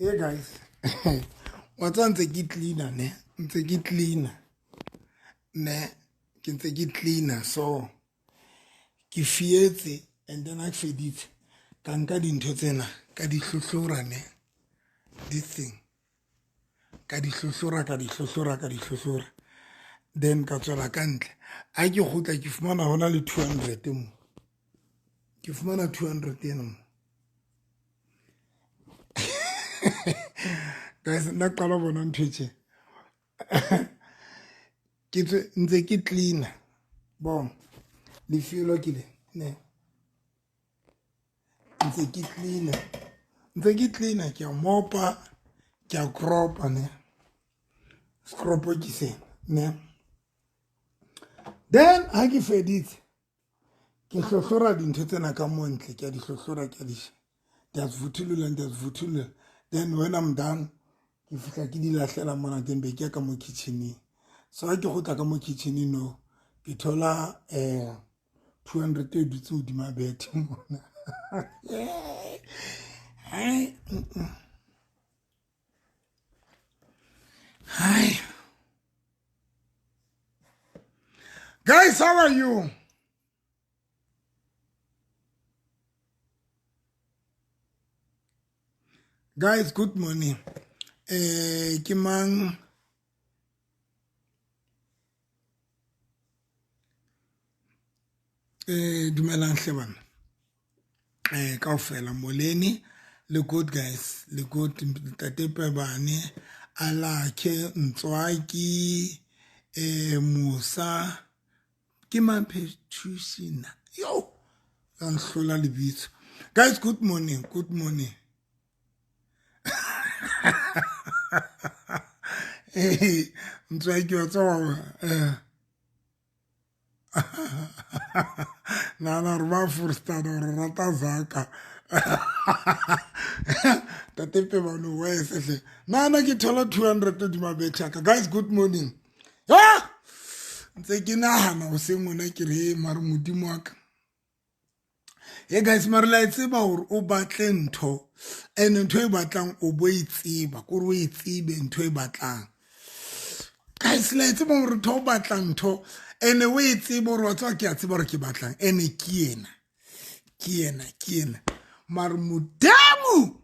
Hey guys, wa tseba ntse ke cleaner ne, ntse ke cleaner ne, ke ntse ke cleaner so ke fietse and then ha ke feditse ka nka dintho tsena ka di hlohlora ne, this thing ka di hlohlora ka di hlohlora ka di hlohlora then ka tswela ka ntle. Ha ke kgutla ke fumana hona le 200 mo, ke fumana 200 ena mo. Guys, nna qala ho bona ntho e tje. Ke tswe ntse ke cleaner. Bon, lefelo ke le ne. Ntse ke cleaner. Ntse ke cleaner ke a mopa, ke a kropa ne. Skropo ke se ne. Then ha ke feditse ke hlohlora dintho tsena ka mo ntle, ke a di hlohlora, ke a di ndiyazivuthulula, ndiyazivuthulula. Then when I'm done ke fihla ke di lahlela mona, then be ke ya ka mo kitcheneng. So ha ke kgutla ka mo kitcheneng no, ke thola 200 e dutse hodima bethe mona. Hai. Hi. Guys, how are you? Guys, good morning. Ke mang? Dumelang hle bana. Kaofela moleni le good guys, le good Ntate Pebane, Alakhe, Ntswaki, Musa, ke mang Patricia? Yo, la nhlola lebitso. Guys, good morning, good morning. Ntswaki wa tswa nahana gore ba forstana gore rata zaka. Tate Pebane wese hle. Nahana ke thola 200 hodima bethe ya ka. Guys, good morning. Ah! Ntse ke nahana hoseng hona ke re, mare modimo wa ka. Hey guys, mare la e tseba hore o batle ntho, and ntho e batlang o bo e tseba, kore o e tsebe ntho e batlang. Guys, la e tseba hore ntho o batlang ntho, and o e tsebe hore wa tseba ke a tseba hore ke batlang, and ke ena, ke ena, ke ena. Mare modimo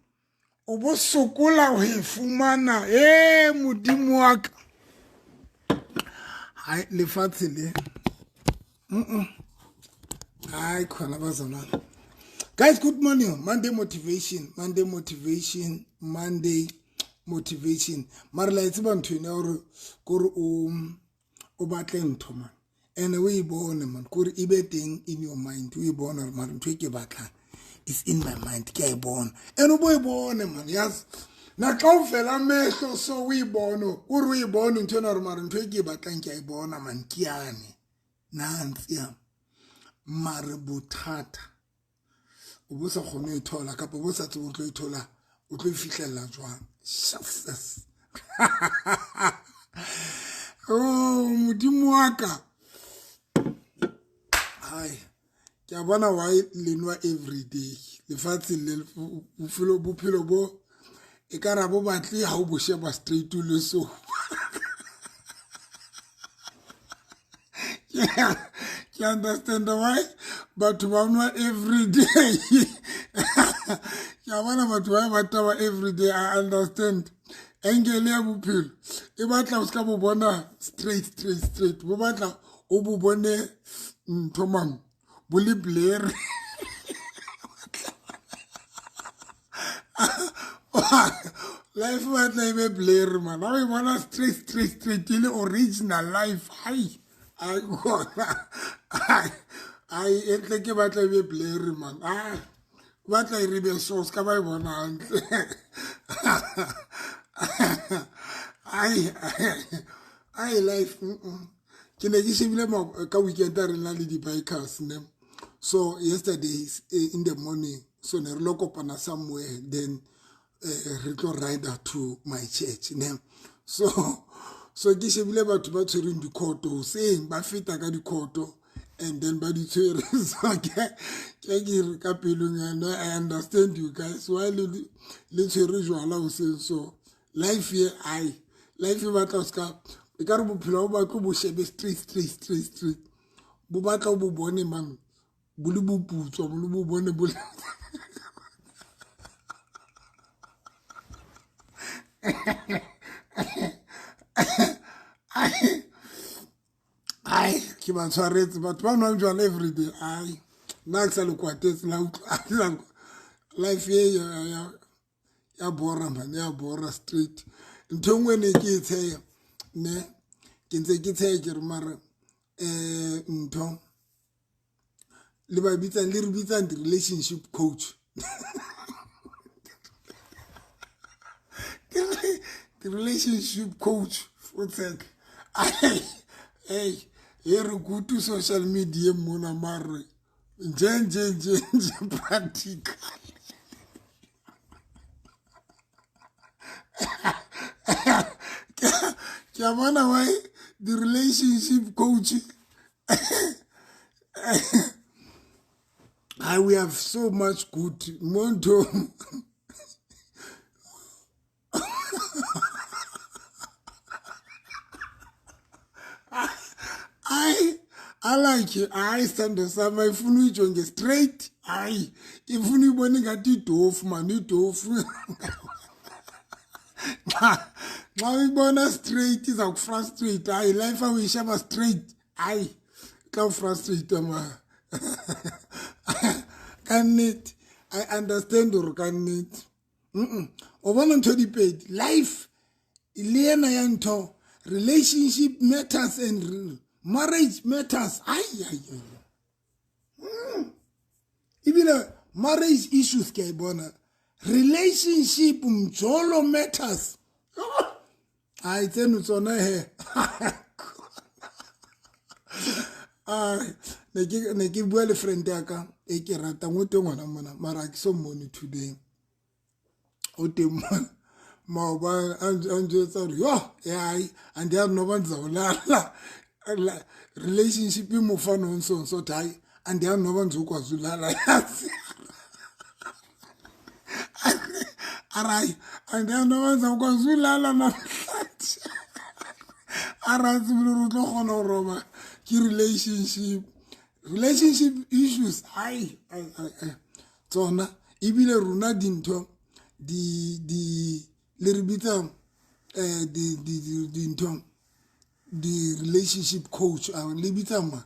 o bo sokola ho e fumana. Modimo wa ka. Hai, lefatshe le. Hai, khona bazalwane. Guys, good morning. Monday motivation, Monday motivation, Monday motivation. Mare la e tseba ntho ena hore kore o batle ntho man. And o e bone man, kore e be teng in your mind. O e bone hore mare ntho e ke batlang is in my mind, ke a e bona. And o bo e bone man, yes. Na kaofela mehlo so o e bone, kore o e bone ntho ena hore mare ntho e ke e batlang ke a e bona man, ke yane. Nantsi ya. Mare bothata o bo sa kgone ho e thola kapa o bo sa tsebe o tlo e thola, o tlo e fihlella jwang. Jesus. Oh, modimo wa ka. Hai, ke a bona why le nwa every day. Lefatshe le bophelo bo e ka ra bo batle ha o bo sheba straight le so. Ke understand why batho ba nwa every day. Ke a bona batho ba ba taba every day. I understand. Engele ya bophelo e batla o ska bo bona straight, straight, straight. Bo batla o bo bone ntho mang bo le blurry. Life batla e be blurry man. Ha o e bona straight, straight, straight e le original life. Hai, ai gona. Ai, ai e tle ke batla e be blurry man. Ah, batla e re be so ska ba e bona hantle. Ai, ai life. Ke ne ke shebile ka weekend a re na le di-bikers ne. So yesterday in the morning, so ne re lo kopana somewhere, then re tlo rider to my church ne. So ke shebile batho ba tshwereng dikhoto hoseng, ba feta ka dikhoto And then ba di tshwere. So ke ke ka pelong ya nna, I understand you guys why le tshwere jwala hoseng. So life ye ai life e batla ska e ka re bophelo bo batlo bo shebe straight straight straight straight, bo batla bo bone mang bo le boputswa, bo le bo bone bo. Ai ke ba tshwaretse batho ba nwang jwala everyday. Ai nna ke sa le kwatetse la utlwa life ye ya bora man, ya bora straight. Ntho nngwe ne ke e tsheya ne ke ntse ke tsheya ke re mara ntho le ba bitsang le re bitsang di-relationship coach. Di-relationship coach fotsek. Hey, e re kutu social media mona mare nje nje nje nje practical. Ke a bona why the relationship coach. I we have so much good monto. I like it. I stand aside my phone ijonge straight. I ifuna ibone ngathi idofu man, idofu. Xa uyibona straight iza kufrustrate. Hayi life awuyishaba straight. Hayi xa ufrustrate ma. Ka nnete I understand hore ka nnete. O bona ntho di pedi. Life le ena ya ntho relationship matters and marriage matters. Ai ai ai. Ebile marriage issues ke a bona. Relationship mjolo matters. Ai tseno tsona he. Ne ke bua le friend ya ka e ke ratang o teng ngwana mona mara ke so mmone today. O teng mona maoba a njwetsa hore yo ai andiyazi noba ndizawulala relationship imufana onsonso hayi andiyazi noba ndizokwazi ulala yazi. Arai andiyazi noba ndizawukwazi ulala namhlanje. Arai tsebile hore o tlo kgona ho roba ke relationship issues. Ai tsona ebile rona dintho di le re bitsa dintho di relationship coach le bitsa ma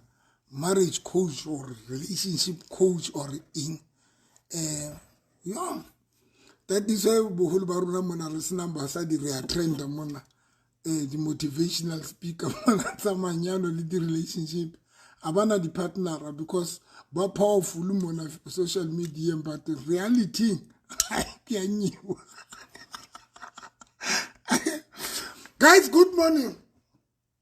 marriage coach or relationship coach or eng. Yeah, that is why boholo ba rona mona re senang basadi re a trenda mona di motivational speaker mona tsa manyalo le di relationship a bana di partner because ba powerful mona social media but reality ke a nyiwa. Guys, good morning.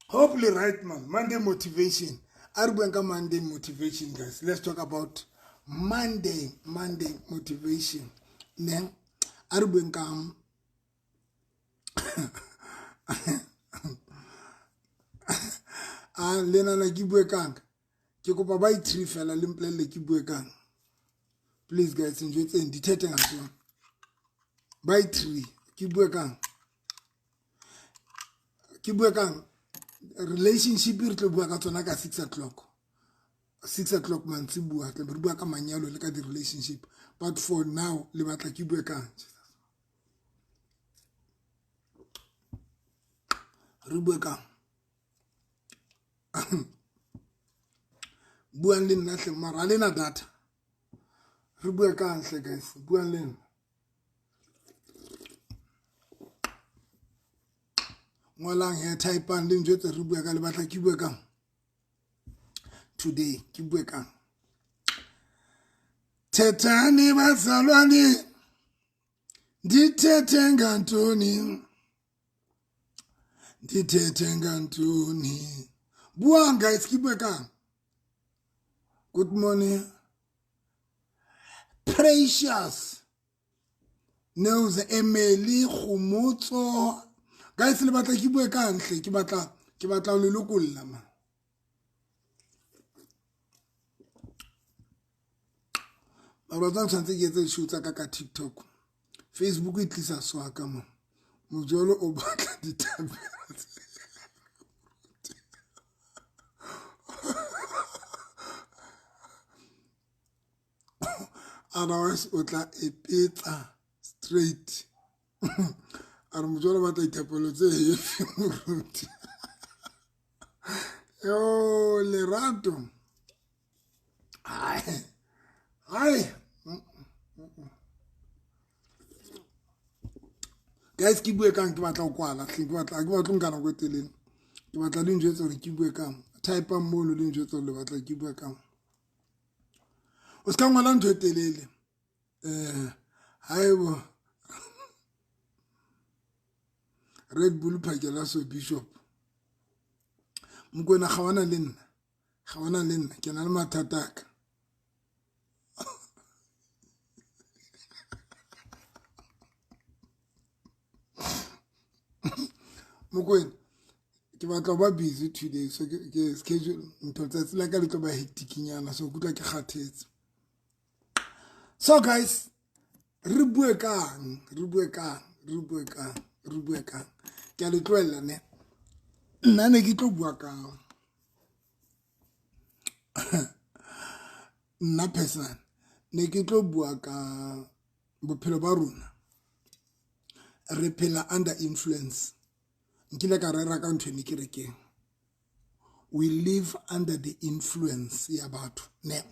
Hopefully right man. Monday motivation. Are Monday motivation, guys. Let's talk about Monday motivation. Ne are a lena la ke bue kang ke kopa ba itri fela le mpolelle ke bue kang. Please guys, njwetseng dithethe nga ba itri ke bue kang. Ke bue kang relationship re tlo bua ka tsona ka 6 o'clock. 6 o'clock mantsibuya tle re bua ka manyalo le ka di relationship, but for now le batla ke bue kang. Re bue kang. Buang le nna hle mara le na data. Re bue kang hle guys, buang le nna. Ngolang he typeang le njwetse re bua ka le batla ke bue kang today, ke bue kang. Thethani bazalwane ndithethe ngantoni, ndithethe ngantoni. Buang guys, ke bue kang. Good morning. Precious News Emily Khomotso. Guys, le batla ke bue kang hle, ke batla le lokolla ma. Mara tsa tshwantse ke etse show tsa ka ka TikTok. Facebook e tlisa swaka mo. Mojolo o batla dithapelo. Otherwise o tla epetsa straight. A re mojolo batla dithapelo tse heavy moruti. Yo Lerato. Ai. Ai. Guys, ke bue kang ke batla go kwala tlhe ke batla ke batla nka nako e telele. Ke batla le njwetse hore ke bue kang. Type mono le njwetse hore le batla ke bue kang. O ska ngola ntho e telele. Haebo Red Bull phakela so Bishop. Mokwena ga wana le nna. Ga wana le nna ke na le mathata a ka. Mokwena ke batla ba busy today so ke schedule ntho tsatsi la ka le tlo ba hectic nyana so kutlwa ke kgathetse. So guys, re bue kang, re bue kang, re bue kang, re bue kang. Ke a le tlohella ne. Nna ne ke tlo bua kang. Nna personal ne ke tlo bua ka bophelo ba rona. Re phela under influence. Nkile ka rera ka ntho e ne ke rekeng. We live under the influence ya batho ne.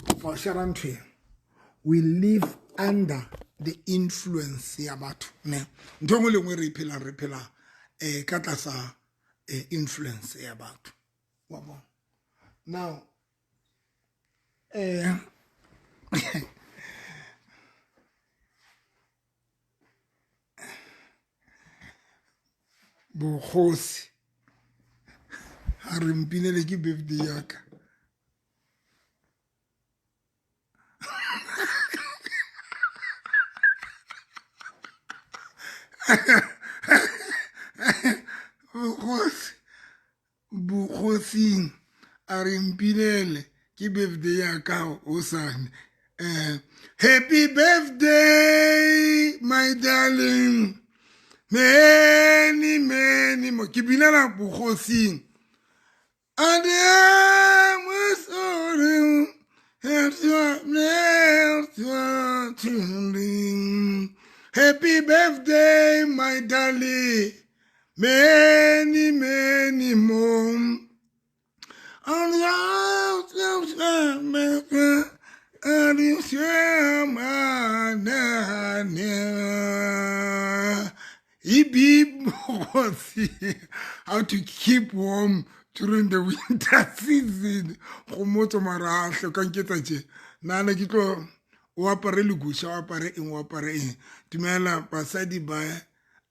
Kopa share ntho e. We live under the influence ya batho ne. Ntho engwe le engwe re phelang re phela ka tlasa influence ya batho. Wa bona. Now bokgosi ha re mpinele ke birthday ya ka. Bokgosi bokgosing a re mpinele ke birthday ya ka hosane. Happy birthday my darling, many many more. Ke binela bokgosing. Happy birthday my darling, many many more. How to keep warm during the winter season. Go motso marahle ka nketsa tje. Nna ke tlo o apare legusha, o apare eng, o apare eng. Dumela basadi ba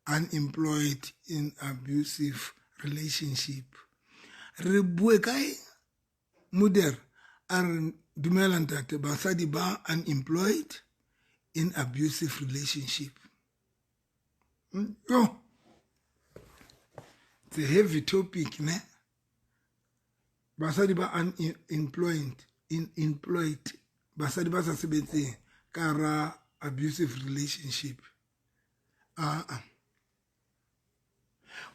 unemployed in abusive relationship. Re bue kae moder a re dumela ntate basadi ba unemployed in abusive relationship. Yo, it's a heavy topic ne. Basadi ba unemployed in employed basadi ba sa sebetseng ka ra abusive relationship.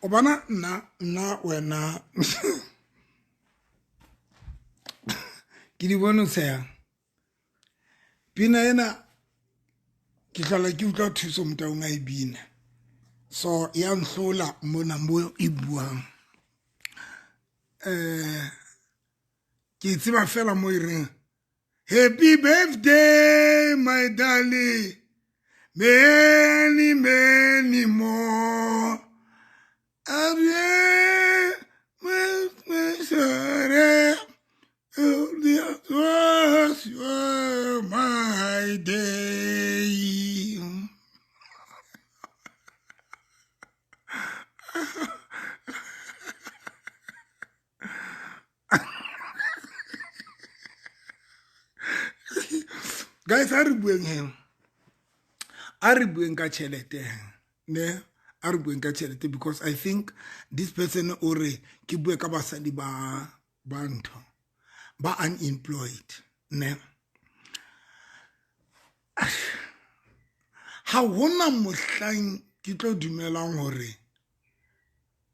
O bona nna wena ke di bone tsheya pina ena ke hlola ke utlwa thuso Motaung a e bina. So ya nhlola mona mo e buang. Ke tseba fela mo e reng happy birthday my darling, many many more. My day. Guys, a re bueng he. A re bueng ka tjhelete ne. A re bueng ka tjhelete because I think this person o re ke bue ka basadi ba ntho ba unemployed ne. Ha hona mohlang ke tlo dumelang hore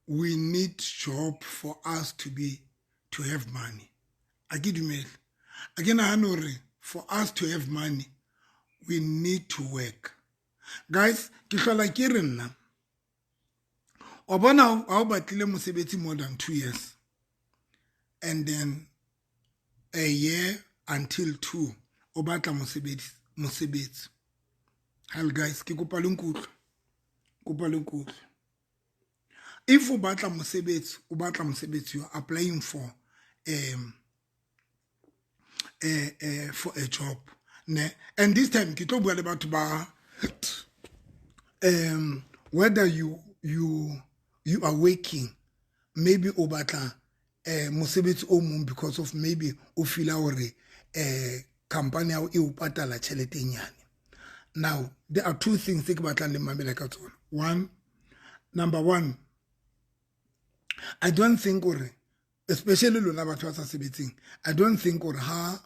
we need job for us to be to have money. A ke dumele. A ke nahane hore for us to have money we need to work. Guys, ke hlola ke re nna o bona ha o batlile mosebetsi more than 2 years and then a year until 2 o batla mosebetsi. Hell guys, ke kopa le nkutlwe. Kopa le nkutlwe. If o batla mosebetsi, you are applying for a job. Ne? And this time ke tlo bua le batho ba whether you are working, maybe o batla mosebetsi o mong because of maybe o feela hore company ya e o patala tjhelete e nyane. Now there are two things tse ke batlang le mamela ka tsona. One, number one, I don't think hore, especially lona batho ba sa sebetseng, I don't think hore ha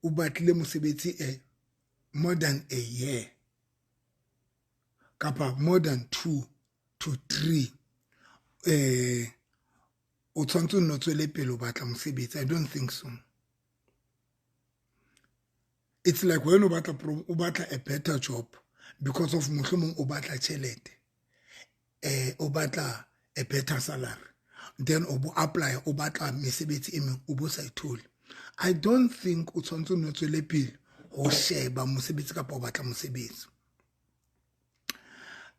o batlile mosebetsi more than a year kapa more than 2 to 3 o tshwanetse o nno tswele pele o batla mosebetsi. I don't think so. It's like when o batla a better job because of mohlomong o batla tjhelete, o batla a better salary, then o bo apply o batla mesebetsi e meng o bo sa ithole. I don't think o tshwanetse o nno tswele pele ho sheba mosebetsi kapa o batla mosebetsi.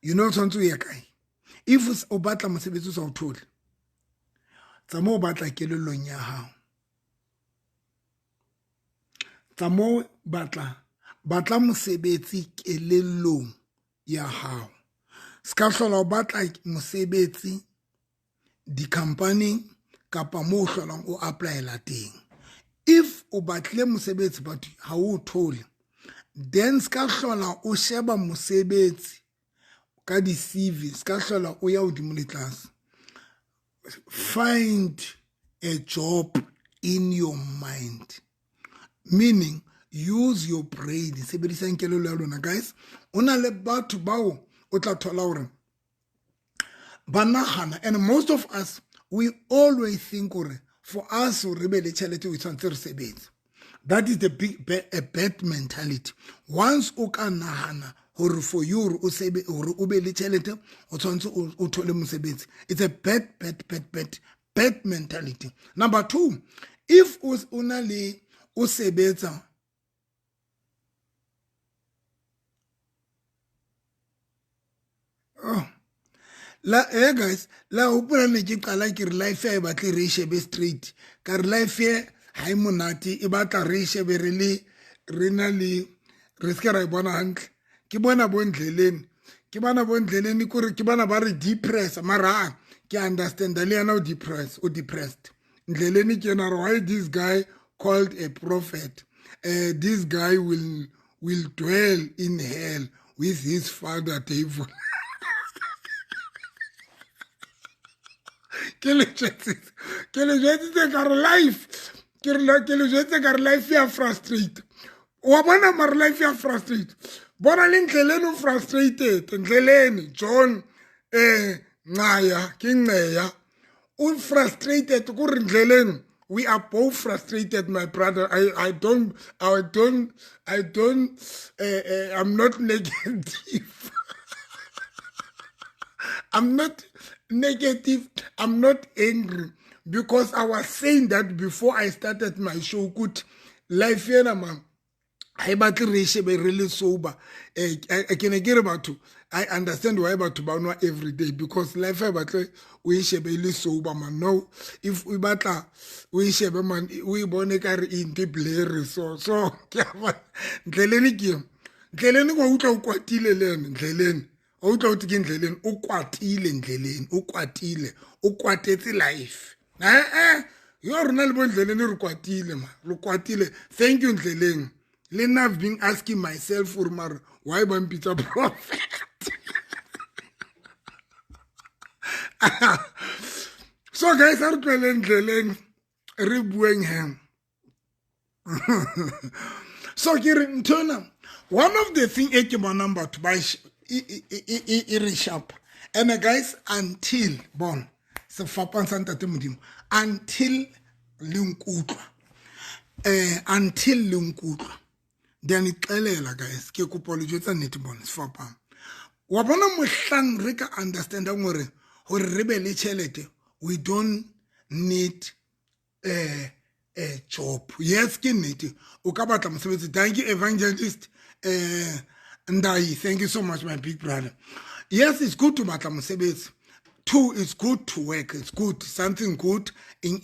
You know tshwanetse o ye kae? If o batla mosebetsi o sa o thole, tsamao o batla kelellong ya hao. Tsamao batla mosebetsi kelellong ya hao. Ska hlola o batla mosebetsi di-company kapa moo hlolang o applyela teng. If o batle mosebetsi but ha o thole, then ska hlola o sheba mosebetsi ka di-CV, ska hlola o ya hodimo le tlase. Find a job in your mind, meaning use your brain. Sebedisang kelello ya lona guys. O na le batho bao o tla thola hore ba nahana, and most of us we always think hore for us re be le tjhelete o tshwanetse re sebetse. That is the big a bad mentality. Once o ka nahana hore for you hore o sebe hore o be le tjhelete o tshwanetse o thole mosebetsi, it's a bad mentality. Number two, if o na le o sebetsa oh la guys, la hopola ne ke qala ke re life e batle re shebe straight, ka re life ha e monate e batla re shebe re le re na le re se ra e bona hantle. Ke bona bo ndleleni, ke bana bo ndleleni kore ke bana ba re depress, mara ke understand le yena o depressed. Ndleleni ke yena why this guy called a prophet, this guy will dwell in hell with his father devil. Ke le jwetsitse ka re life, ke le jwetse ka re life ya frustrate. Wa bona mara life ya frustrate. Bona le Ndleleni o frustrated. Ndleleni John Nqaya ke Nqeya o frustrated ko re Ndleleni. We are both frustrated, my brother. I don't I'm not negative. I'm not negative. I'm not angry, because I was saying that before I started my show. Good life yena man, ha e batle re shebe re le sober. Ke ne ke re batho, I understand why batho ba nwa every day, because life e batle o e shebe le sober man. No, if o batla o e shebe man, o e bone ka re ntho blurry. So ke a Ndleleni ke Ndleleni go utlwa o kwatile le ene Ndleleni. O utlwa o ke Ndleleni o kwatile, Ndleleni o kwatile, o kwatetse life. Yo rona le bo Ndleleni re kwatile ma, re kwatile. Thank you Ndleleni. Le nna I've been asking myself for mara why ba mpitsa prophet. So guys, a re tlweleng Ndleleni re bueng he. So ke re nthona One of the thing e ke bonang batho ba e re sharp and guys, until bon sefapang sa ntate Modimo, until le nkutlwa, until le nkutlwa, then ixelela guys, ke kopa le jwetsa nnete. Bona sefapang wa bona, mohlang re ka understandang gore re be le tšhelete, we don't need a job. Yes, ke nnete, o ka batla mosebetsi. Thank you, Evangelist Ndai, thank you so much, my big brother. Yes, it's good to batla mosebetsi. Two, it's good to work, it's good, something good in.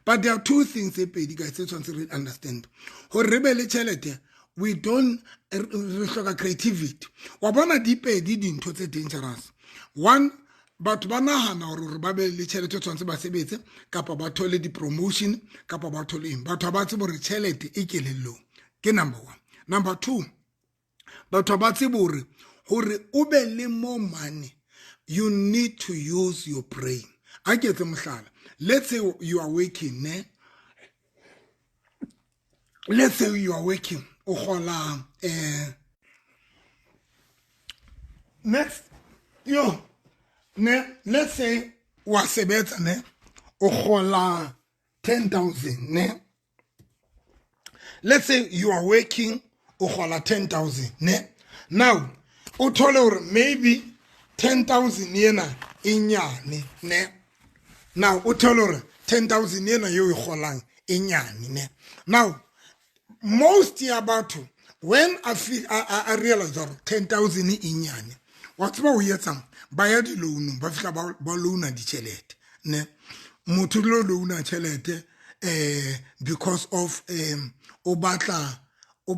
But there are two things tse pedi, guys, tse tshwanetse re understand. Gore re be le tšhelete, we don't, re hloka creativity. Wa bona, di pedi dintho tse dangerous. One, batho ba nahana gore ba be le tšhelete tshwanetse ba sebetse kapa ba thole di-promotion kapa ba thole eng. Batho ba tsebe gore tšhelete e kelellong, ke number one. Number two, batho ba tsebe gore o be le more money, you need to use your brain. A ke etse mohlala. Let's say you are working, ne? Let's say you are working, o kgola next yo, ne? Let's say wa sebetsa, ne? O kgola 10,000, ne? Let's say you are working, o kgola 10,000, ne? Now o thole gore maybe 10,000 ena e nyane, ne? Now o thole gore 10,000 ena yo e kgolang e nyane, ne? Now most ya batho, when a feel a realize gore 10,000 e nyane, wa tseba o etsang? Ba ya di-loanong, ba fihla ba loana ditšhelete, ne? Motho lo loana tšhelete because of o batla ho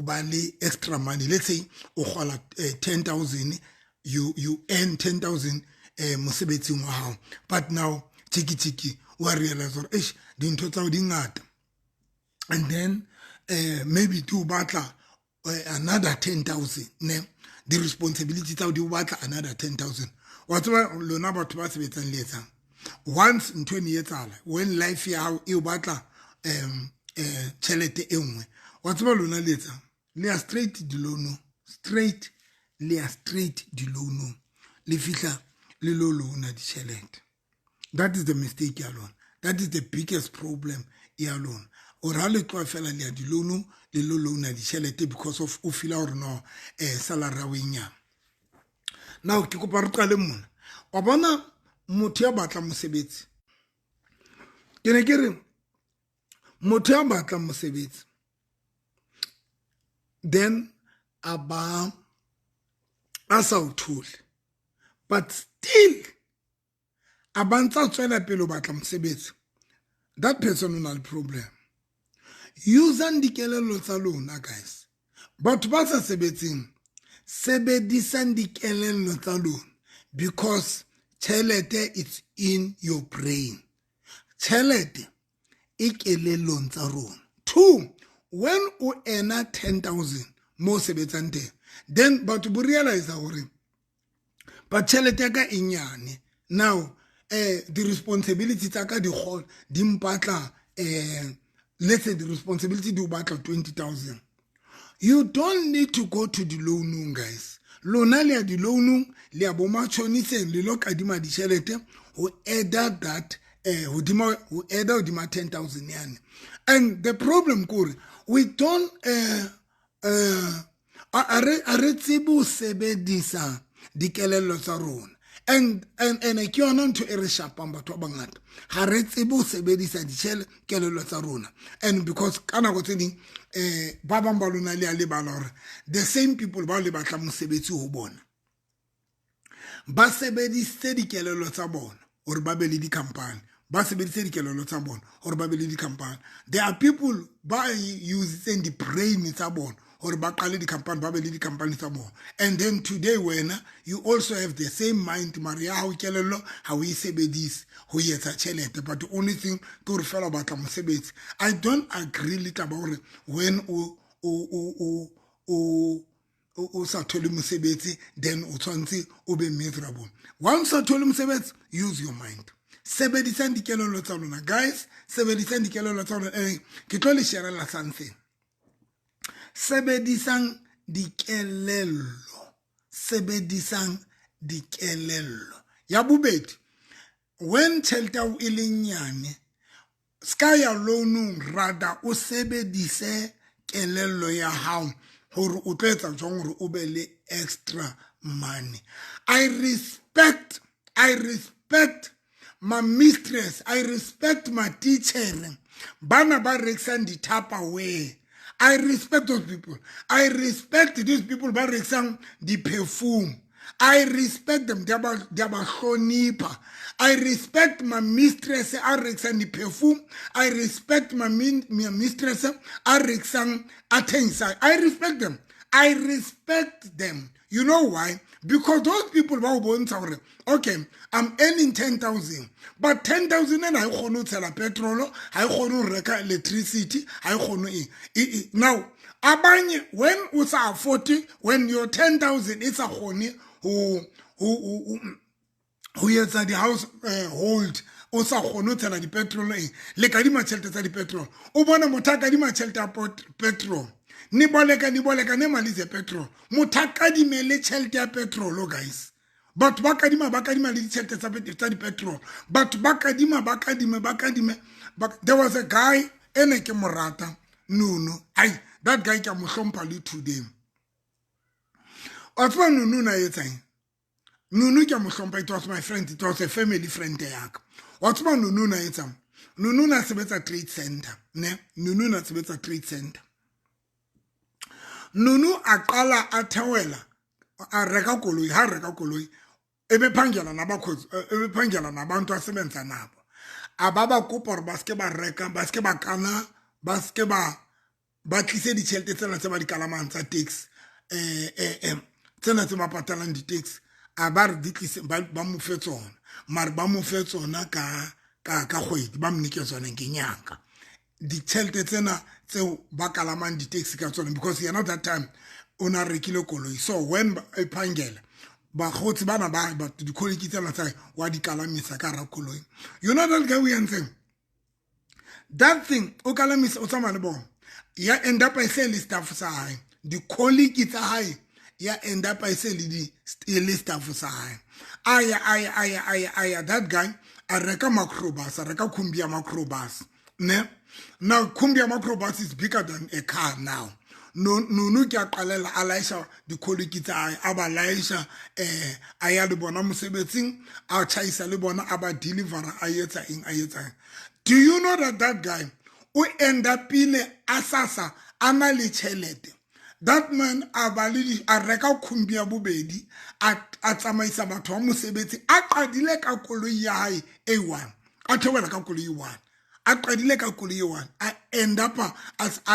ba le extra money. Let's say o kgola 10,000, you earn 10,000 mosebetsing wa hao, but now tiki tiki wa realize gore eish, dintho tsa di ngata, and then maybe to batla another 10,000, ne? The responsibility tsa di batla another 10,000. Wa tseba lona batho ba sebetsang le etsang? Once ntho e etsahala, when life ya hao e o batla tšhelete e nngwe, wa tseba lona le etsang? Le ya straight di-loanong, straight le ya straight di-loanong, le fihla le lo loana ditšhelete. That is the mistake ya lona, that is the biggest problem ya lona, or ha le tloha fela le ya di-loanong, le lo loana ditšhelete because of o feela gore no, salary ya o e nyane. Now ke kopa re qale mona. Wa bona, motho ya batlang mosebetsi, ke ne ke re motho ya batlang mosebetsi, then a ba a sa o thole, but still a ba ntsa tswela pele o batla mosebetsi, that person o na le problem. Usang dikelello tsa lona, guys. Batho ba sa sebetseng, sebedisang dikelello tsa lona, because tšhelete, it's in your brain. Tšhelete e kelellong tsa rona. Two, when o earna 10,000 mo sebetsang teng, then batho bo realize gore but tšhelete ya ka e nyane. Now the responsibility tsa ka di di mpatla, let's say the responsibility di o batla 20,000. You don't need to go to the loanong, guys. Lona le ya di-loanong, le ya bo matšhoniseng, le lo kadima ditšhelete ho adda that hodima, ho adda hodima 10,000 yane. And the problem kore we don't a re tsebe ho sebedisa dikelello tsa rona, and ke yona ntho e re shapang. Batho ba bangata ga re tsebe ho sebedisa kelello tsa rona, and because ka nako tse ding ba bang ba lona le a lebala hore the same people bao le batlang mosebetsi ho bona ba sebedisitse dikelello tsa bona hore ba be le di-company, ba sebedisitse dikelello tsa bona hore ba be le di-company. There are people ba usitseng di-brain tsa bona hore ba qale di-company, ba be le di-company tsa bona, and then today wena you also have the same mind, mare ya hao kelello ha o e sebedise ho etsa tjhelete, but the only thing ke hore fela o batla mosebetsi. I don't agree le taba hore when o sa thole mosebetsi, then o tshwanetse o be miserable. Once o thole mosebetsi, use your mind. Sebedisang dikelello tsa lona, guys, sebedisang dikelello tsa lona. Ke tlo le sharela something. Sebedisang dikelello, sebedisang dikelello. Ya bobedi, when tjhelete ya hao e le nyane, ska ya loanong, rather o sebedise kelello ya hao hore o tlo etsa jwang hore o be le extra money. I respect my mistress, I respect my teacher, bana ba rekisang di-Tupperware. I respect those people. I respect these people ba rekisang di-perfume. I respect them, di a ba hlonipha. I respect my mistress a rekisang di-perfume. I respect my mistress a rekisang, a thengisang. I respect them, I respect them. You know why? Because those people ba o bontsha gore, okay, I'm earning 10,000, but 10,000 ena ha e kgone ho tshela petrol, ha e kgone ho reka electricity, ha e kgone eng. Now abanye, when o sa afford, when your 10,000 e sa kgone ho etsa di-house hold, o sa kgone ho tshela di-petrol eng, le kadima tjhelete tsa di-petrol. O bona motho a kadima tjhelete ya petrol, niboleka, niboleka nemali ze-petrol. Motho a kadime le tjhelete ya petrol. Guys, batho ba kadima, ba kadima le ditjhelete tsa di-petrol. Batho ba kadima, ba kadime, ba kadime. There was a guy e ne ke mo rata, Nunu. Ai, that guy ke a mo hlompha le today. Wa tseba Nunu na etsang? Nunu ke a mo hlompha. It was my friend, it was a family friend yaka. Wa tseba Nunu na etsang? Nunu na sebetsa trade center, ne? Nunu na sebetsa trade center. Nunu a qala a theohela, a reka koloi. Ha reka koloi, ebephangela nabakhozi, ebephangela nabantu asebenza nabo. A ba kopa hore ba seke ba reka, ba seke ba kana, ba seke ba tlise ditjhelete tsena tse ba di kalamang tsa taxi, tsena tse ba patalang di-taxi. A ba re di tlise, ba mo fe tsona, mare ba mo fe tsona ka kgwedi, ba mo nike tsona ngenyanga, ditjhelete tsena tseo ba kalamang di-taxi ka tsona, because yena that time o na rekile koloi. So when e phangela, bakgotsi bana ba di-colleague tsena tsa wa di kalamisa ka hara koloi. You know that guy o entseng that thing? O kalamisa, o tsamaya le bona. Ya end up e se le staff sa hae, di-colleague tsa hae. Ya end up e se le di le staff sa hae. Aya, aya, aya, aya, aya, that guy a reka microbus, a reka khumbi ya microbus, ne? Now khumbi ya microbus is bigger than a car now. No, Nunu ke a qalela a laisha di-colleague tsa hae, a ba laisha, a ya le bona mosebetsing, a tjhaisa le bona, a ba delivera, a etsa eng, a etsa eng. Do you know that that guy o end up pele a sasa a na le tjhelete? That man a ba le a reka khumbi ya bobedi, a tsamaisa batho ba mosebetsi. A qadile ka koloi ya hae a one, a theohela ka koloi one, a qadile ka koloi one, a end up a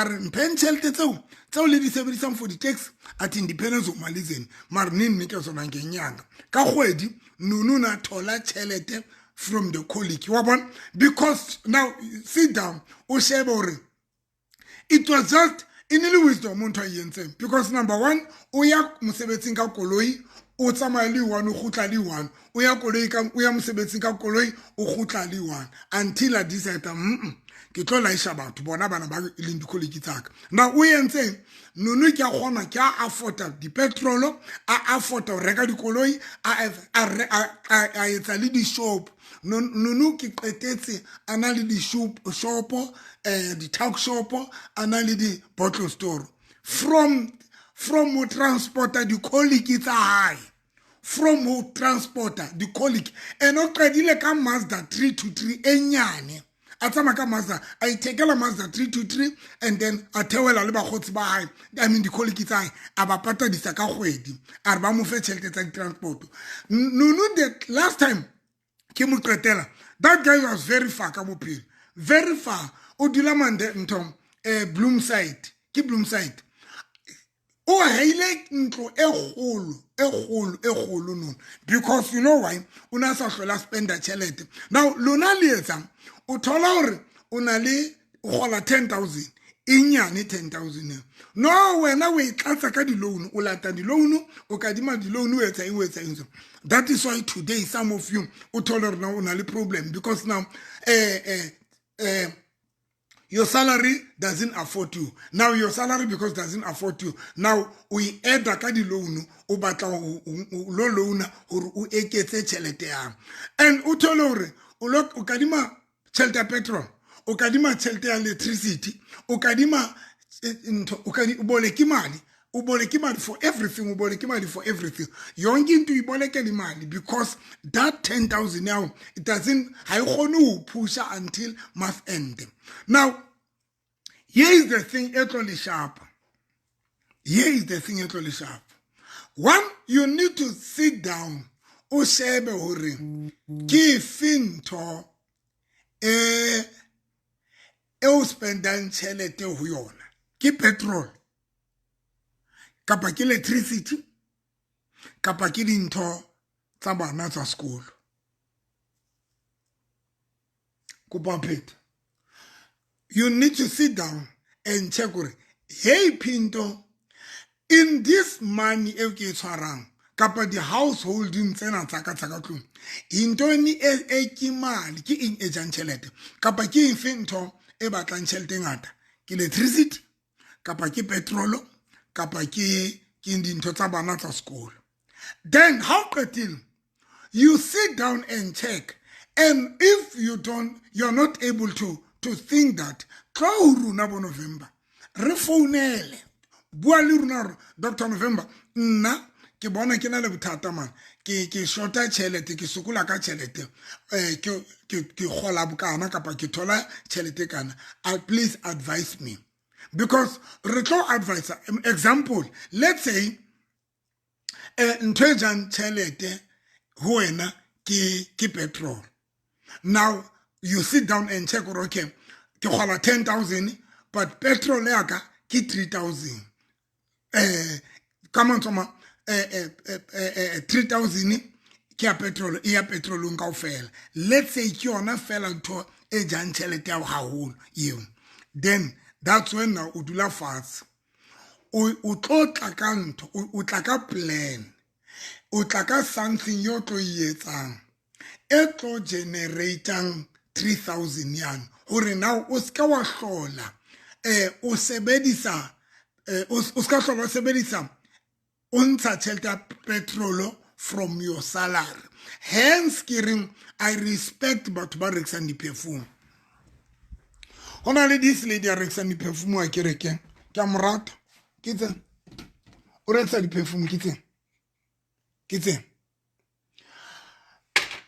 re, "Mpheng tjhelete tseo le di sebedisang for di-taxi." Athi, "Ndiphene zomali zenu, mare ninike zona ngenyanga, ka kgwedi." Nunu na thola tjhelete from the colleague wa bona. Because now sit down, o shebe hore it was just e ne le wisdom ntho a e entseng, because number one, o ya mosebetsing ka koloi, o tsamaya le one, o kgutla le one. O ya koloi ka, o ya mosebetsing ka koloi, o kgutla le one, until a decide, ke tlo laisha batho bona bana ba e leng di-colleague tsaka." Now o entseng Nunu? Ke a kgona, ke a afforda dipetrolo, a afforda ho reka dikoloi, a etsa le di-shop. Nunu ke qetetse a na le di-shop, di-tuck shop, a na le di-bottle store from ho transporta di-colleague tsa hae, from ho transporta di-colleague. And o qadile ka Mazda 323 e nyane, a tsamaya ka Mazda, a ithekela Mazda 323, and then a theohela le bakgotsi ba hae, I mean di-colleague tsa hae, a ba patadisa ka kgwedi, a re ba mo fe tjhelete tsa di-transport. Nunu, the last time ke mo qetela, that guy was very far ka bophelo, very far. O dula mande ntho, Bloomside, ke Bloomside. O haile ntlo e kgolo, e kgolo, e kgolo nono, because you know why? O na sa hlola spenda tjhelete. Now lona le etsang? O thola hore o na le, o kgola 10,000, e nyane 10,000 eo. No, wena o e tlatsa ka di-loan, o lata di-loan, o kadima di-loan, o etsa eng, o etsa eng. That is why today some of you o thole hore na o na le problem, because now Your salary doesn't afford you. Now your salary, because doesn't afford you, now o e adda ka di-loan, o batla lo loana gore o eketse tšhelete yang. And o thole gore o kadima tšhelete ya petrol, o kadima tšhelete ya electricity, o kadima ntho, o boleke mali, o boleke mali for everything, o boleke mali for everything. Yonke into uyibolekela imali, because that 10,000 yawo, it doesn't, ha e kgone ho pusha until month end. Now here is the thing e tlo le shapa. Here is the thing e tlo le shapa. One, you need to sit down, o shebe hore ke efe ntho e o spendang tjhelete ho yona. Ke petrol kapa ke electricity kapa ke dintho tsa bana tsa sekolo? Kopa pheta. You need to sit down and check gore, hey Pinto, in this money e ke e tshwarang kapa di-householding tsena tsa ka tsa ka tlung, intoni e ke mali, ke eng e jang tjhelete, kapa ke eng fe ntho e batlang tjhelete e ngata? Ke electricity kapa ke petrol kapa ke dintho tsa bana tsa sekolo? Then ha o qetile, you sit down and check. And if you don't, you're not able to think that, tlo ho rona bo November, re founele, bua le rona gore, Dr November, nna ke bona ke na le bothata man, ke shorta tjhelete, ke sokola ka tjhelete, ke kgola bokana kapa ke thola tjhelete kana, please advise me, because re tlo advise. Example, let's say ntho e jang tjhelete ho wena ke petrol. Now you sit down and check gore, okay, ke kgola 10,000, but petrol ya ka ke 3000. Ka mantswe ma 3000 ke ya petrol, e ya petrolong kaofela. Let's say ke yona fela ntho e jang tjhelete ya haholo eo. Then that's when now o dula fatshe, o tlo tla ka ntho, o tla ka plan, o tla ka something yo tlo e etsang e tlo generatang 3000 yana, hore now o ska wa hlola o sebedisa o ska hlola o sebedisa, o ntsha tjhelete ya petrol from your salary. Hence ke reng I respect batho ba rekisang di-perfume. Ho na le this lady a rekisang di-perfume wa kerekeng, ke a mo rata. Ke tse o rekisa di-perfume, ke tse.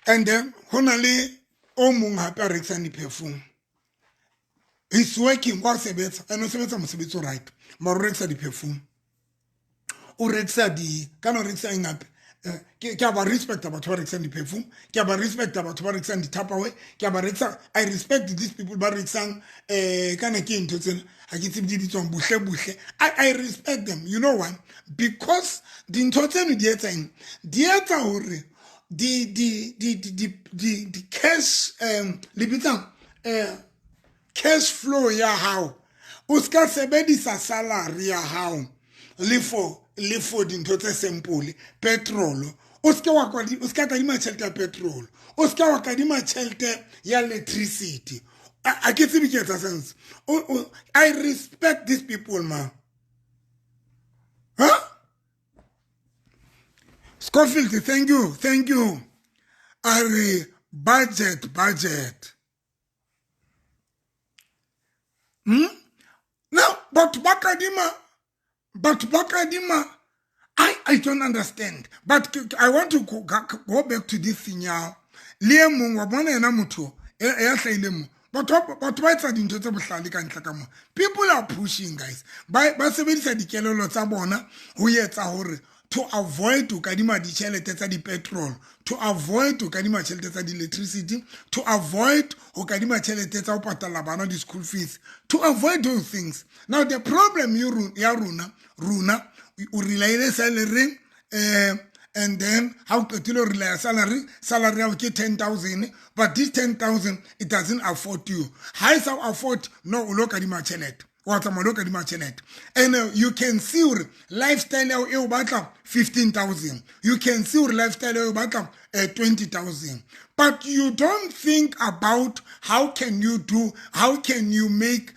And then ho na le o mong hape a rekisang di-perfume. He's working, wa sebetsa, and o sebetsa mosebetsi o right, mara o rekisa di-perfume, o rekisa di kana o rekisa eng hape. Ke a ba respecta batho ba rekisang di-perfume, ke a ba respecta batho ba rekisang di-Tupperware, ke a ba rekisa. I respect these people ba rekisang kana ke ntho tsena, ha ke tsebe di bitswang, buhle buhle. I respect them. You know why? Because dintho tseno di etsa eng? Di etsa hore di cash, le bitsang cash flow ya hao, o ska sebedisa salary ya hao le for dintho tse simple. Petrol, o ska wa o ska kadima tjhelete ya petrol, o ska wa kadima tjhelete ya electricity. A ke tsebe ke etsa sense. I respect these people, man. Huh, Scofield, thank you, thank you. Are budget, budget. Now batho ba kadima, batho ba kadima. I don't understand, but I want to go back to this thing ya le e mong wa bona yena motho ya hlahileng mo. Batho ba etsa dintho tse bohlale ka ntle ka mo. People are pushing, guys. Ba sebedisa dikelello tsa bona ho etsa hore to avoid ho kadima ditjhelete tsa di-petrol, to avoid ho kadima tjhelete tsa di-electricity, to avoid ho kadima tjhelete tsa ho patalla bana di-school fees, to avoid those things. Now the problem ya rona, o relaile salary, and then ha o qetile ho relaya salary, salary ya ke 10,000, but this 10,000, it doesn't afford you. Ha e sa afford, no, o lo kadima tjhelete. Wa tsamaya lo kadima tšhelete, and you can see gore lifestyle ya e o batla 15,000. You can see gore lifestyle ya o batla 20,000, but you don't think about how can you do, how can you make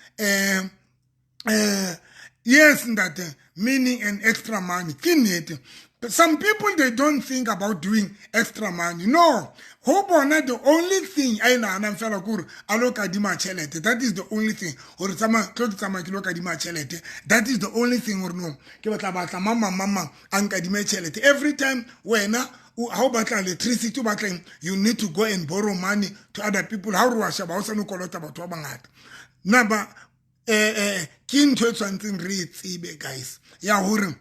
yes, ntate, meaning an extra money. Ke nnete, some people, they don't think about doing extra money. No, ho bona, the only thing a e naganang fela ke gore a lo kadima tšhelete. That is the only thing, gore tsamaya tlo ke tsamaya ke lo kadima tšhelete. That is the only thing, gore no, ke batla batla mang mang mang mang a nkadime tšhelete. Every time wena ha o batla electricity, o batla, you need to go and borrow money to other people. Ha o re wa sheba, o sane o kolota batho ba bangata. Number ke ntho e tshwanetseng re e tsebe, guys, ya hore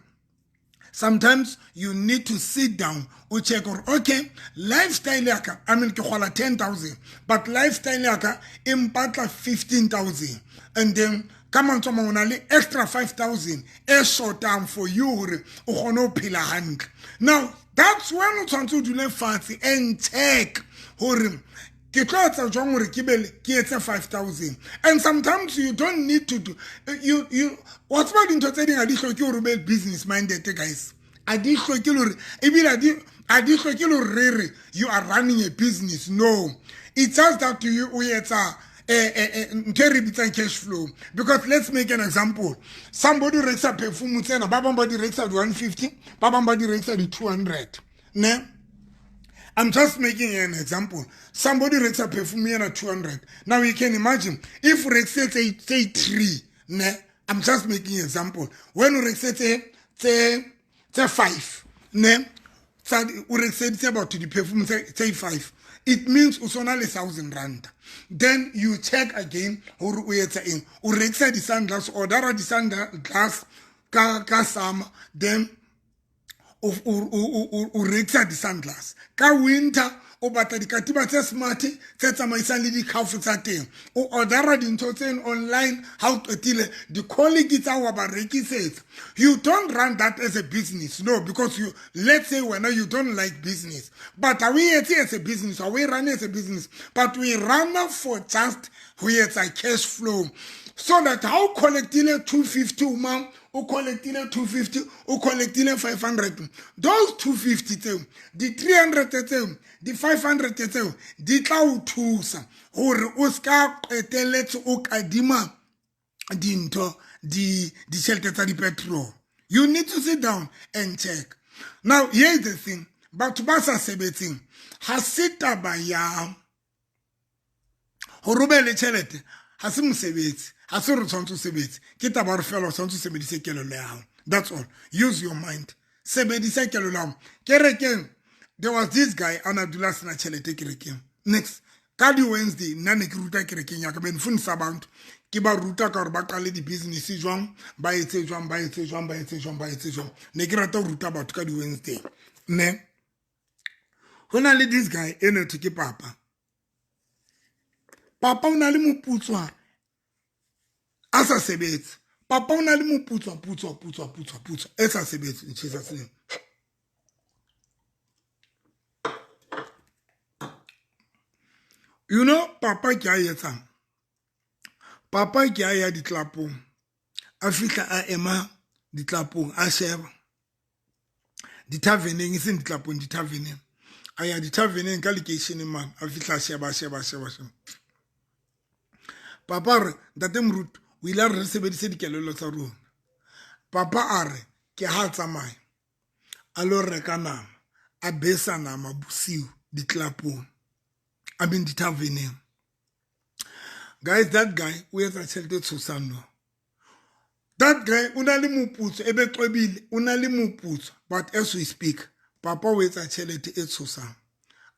sometimes you need to sit down, o check gore, okay, lifestyle ya ka, I mean, ke gola 10,000, but lifestyle ya ka e mpatla 15,000, and then ka mantswe a mangwe o na le extra 5000 e shortang for you gore o kgone ho phela hantle. Now that's when o tshwanetse o dule fatshe and check gore ke tlo etsa jwang gore ke be ke etse 5000. And sometimes you don't need to do, you wa tseba, dintho tse ding ha di hloke hore o be business minded, guys. A di hloke le hore, ebile a di hloke le hore re re you are running a business. No, it's just that you o etsa ntho e re bitsang cash flow. Because let's make an example, somebody rekisa perfume tsena, ba bang ba di rekisa di 150, ba bang ba di rekisa di 200, ne? I'm just making an example. Somebody rekisa perfume ena 200. Now you can imagine if rekisetse say 3, ne? I'm just making an example. When o rekisetse tse 5, ne? Tsa o rekiseditse batho di-perfume tse 5. It means o sona le 1000 rand. Then you check again hore o etsa eng. O rekisa di-sunglass, order di-sunglass ka summer, then o rekisa di-sunglass ka winter. O batla dikatiba tse smart tse tsamaisang le dikhafu tsa teng, o ordera dintho tseno online. Ha o qetile, di-colleague tsa wa ba rekisetsa. You don't run that as a business, no, because you, let's say wena you don't like business, but ha o etse as a business, ha o e run as a business, but we run for just ho etsa cash flow, so that ha o collectile 250, o mang o collectile 250, o collectile 500, those 250 tseo, di 300 tseo, di 500 tseo, di tla o thusa hore o ska qetelletse o kadima dintho, di ditjhelete tsa di-petrol. You need to sit down and check. Now here is the thing, batho ba sa sebetseng, ha se taba ya hore o be le tjhelete, ha se mosebetsi, ha se re tshwanetse o sebetse. Ke taba hore fela o tshwanetse o sebedise kelello ya hao. That's all. Use your mind, sebedisa kelello ya hao. Kerekeng there was this guy a na dula sena tjhelete kerekeng. Next ka di-Wednesday nna ne ke ruta kerekeng ya ka, be nfundisa abantu, ke ba ruta ka hore ba qale di-business jwang, ba etse jwang, ba etse jwang, ba etse jwang, ba etse jwang. Ne ke rata ho ruta batho ka di-Wednesday, ne ho na le this guy e ne thwe ke Papa. Papa o na le moputswa, a sa sebetse. Papa o na le moputswa, putswa, putswa, putswa, putswa, e sa sebetse, in Jesus name. You know, papa ke a etsang, papa ke a ya ditlapong, a fihla a ema ditlapong, a sheba dithaveneng, e seng ditlapong, dithaveneng. A ya dithaveneng ka lekeisheneng mane, a fihla a sheba, sheba, sheba, sheba. Papa a re, ntate moruti o ile a re re sebedise dikelello tsa rona. Papa a re ke ha tsamaya a lo reka nama, a besa nama bosiu ditlapong, I mean dithaveneng. Guys, that guy o etsa tjhelete e tshosang. No, that guy o na le moputso, e be qwebile, o na le moputso, but as we speak, papa o etsa tjhelete e tshosang.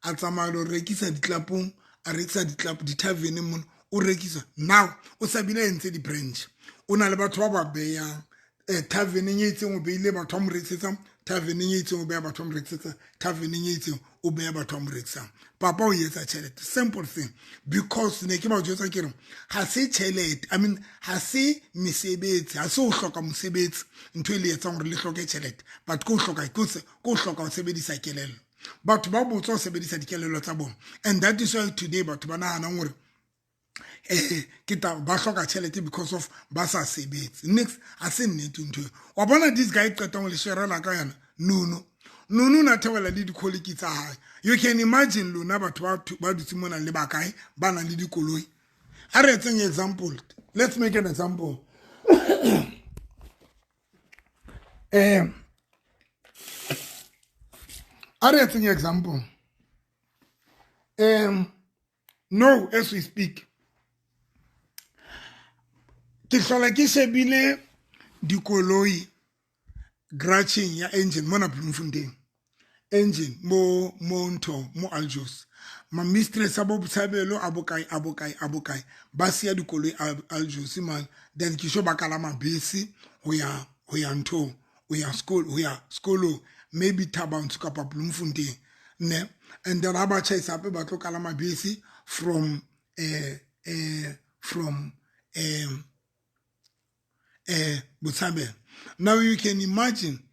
A tsamaya lo rekisa ditlapong, a rekisa ditlapo dithaveneng mona, o rekisa. Now o sa bile entse di-branch, o na le batho ba ba beyang taverneng e itseng, o beile batho ba mo rekisetsang taverneng e itseng, o beya batho ba mo rekisetsang taverneng e itseng, o beya batho ba mo rekisang. Papa o etsa tjhelete, simple thing, because ne ke ba jwetsa ke re ha se tjhelete, I mean, ha se mesebetsi, ha se o hloka mosebetsi ntho e le etsang hore le hloke tjhelete, but ke o hloka, ke o hloka ho sebedisa kelello. Batho ba botswa ho sebedisa dikelello tsa bona, and that is why today batho ba nahanang hore Ke ta ba hloka tjhelete because of ba sa sebetse. Next, a se nnete ntho eo. Wa bona this guy qetang ho le sherela ka yona, Nono. Nono na theohela le dikoliki tsa hae. You can imagine lona batho ba dutse mona le bakae ba nang le dikoloi. A re etseng example. Let's make an example. A re etseng example. No, as we speak, ke hlola ke shebile dikoloi garageng ya engine mona Bloemfontein. Engine mo mo ntho mo Aljos. Ma mistress a bo Botshabelo a bokae a bokae a bokae ba siya dikoloi Aljos man, then ke sho ba kalama bese ho ya ho ya nthong, ho ya school, ho ya sekolong, maybe Thaba Nchu kapa Bloemfontein ne. And then ha ba tjhaisa hape ba tlo kalama bese from from Botshabelo. Now you can imagine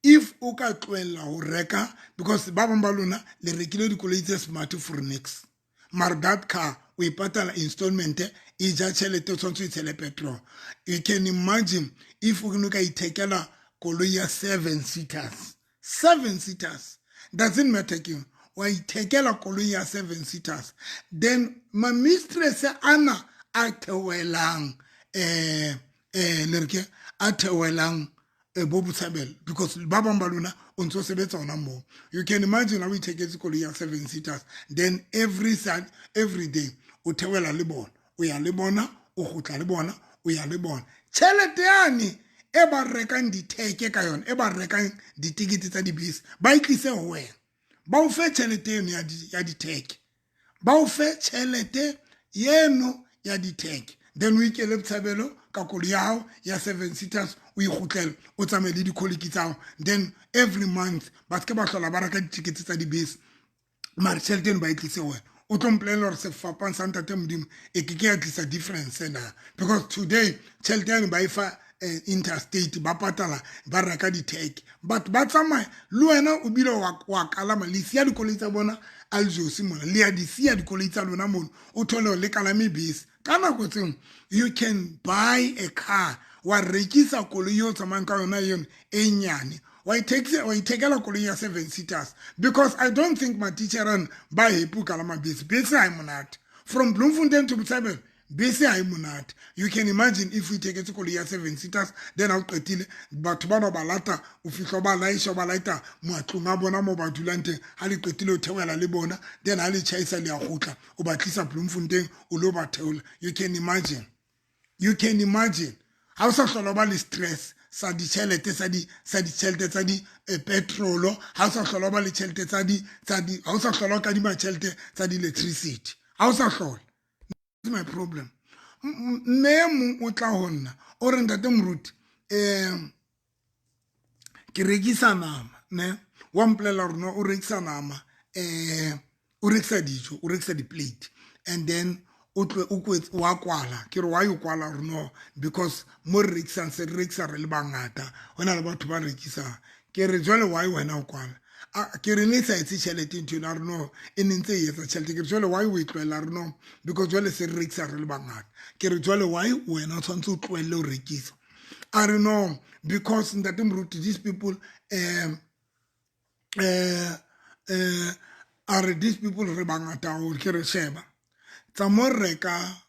if o ka tlohella ho reka, because ba bang ba lona le rekile dikoloi tse smart for next, mara that car o e patala installment, e ja tjhelete, o tshwanetse o itshele petrol. You can imagine if o ne ka ithekela koloi ya 7 seaters, 7 seaters doesn't matter ke wa ithekela koloi ya 7 seaters, then ma mistress ana a theohelang le re ke a theohelang bo Botshabelo, because ba bang ba lona o ntso sebetsa hona moo. You can imagine ha o itheketse koloi ya 7 seaters, then every side, every day o theohela le bona, o ya le bona, o kgutla le bona, o ya le bona. Tjhelete yane e ba rekang ditheke ka yona, e ba rekang ditikete tsa dibese, ba e tlise ho wena, ba o fe tjhelete eno ya ditheke, ba o fe tjhelete eno ya ditheke, then o ikele Botshabelo ka koloi ya hao ya 7 seaters, o ikgutlele, o tsamaye le dikoliki tsa hao. Then every month ba se ke ba hlola ba reka ditikete tsa dibese, mara tjhelete eno ba e tlise wena. O tlo mpolella hore sefapano sa Ntate Modimo e ke ke ya tlisa difference na, because today tjhelete eno ba e fa interstate, ba patala, ba reka ditheke, but ba tsamaya le wena o bile wa kalama, le siya dikoloi tsa bona Aljosi mona, le ya di siya dikoloi tsa lona mono, o thole hore le kalame bese. Ka nako tseo you can buy a car, wa rekisa koloi eo tsamayang ka yona eno e nyane, wa ithekela koloi ya 7 seaters, because I don't think matitjhere ba happy ho kalama bese. Bese ha e monate. From Bloemfontein to Botshabelo, bese ha e monate. You can imagine if we itheketse koloi ya 7 seaters, then ha o qetile batho bana ba lata, o fihla ba laisha, ba laita matlong a bona moo ba dulang teng. Ha le qetile o theohela le bona, then ha le tjhaisa le a kgutla, o ba tlisa Bloemfontein, o lo ba theola. You can imagine. You can imagine. Ha o sa hlola ba le stress sa ditjhelete, sa di, sa ditjhelete tsa di petrol, ha o sa hlola ba le tjhelete tsa di, tsa di, ha o sa hlola o kadima tjhelete tsa di electricity, ha o sa hlola. That's my problem. Mme e mong o tla ho nna, o re, Ntate Moruti, ke rekisa nama, ne? Wa mpolela hore no, o rekisa nama, o rekisa dijo, o rekisa di-plate, and then o tlo, o kwetse, wa kwala. Ke re, why o kwala? Hore no, because mo re rekisang, se re rekisa re le bangata, ho na le batho ba rekisang. Ke re, jwale why wena o kwala? A, ke re, ne sa etse tjhelete ntho ena? A re no, e ne ntse e etsa tjhelete. Ke re, jwale why o e tlohella? A re no, because jwale se re rekisa re le bangata. Ke re, jwale why wena o tshwanetse o tlohelle ho rekisa? A re no, because Ntate Moruti, these people, a re these people re bangata haholo. Ke re, sheba, tsa mo reka,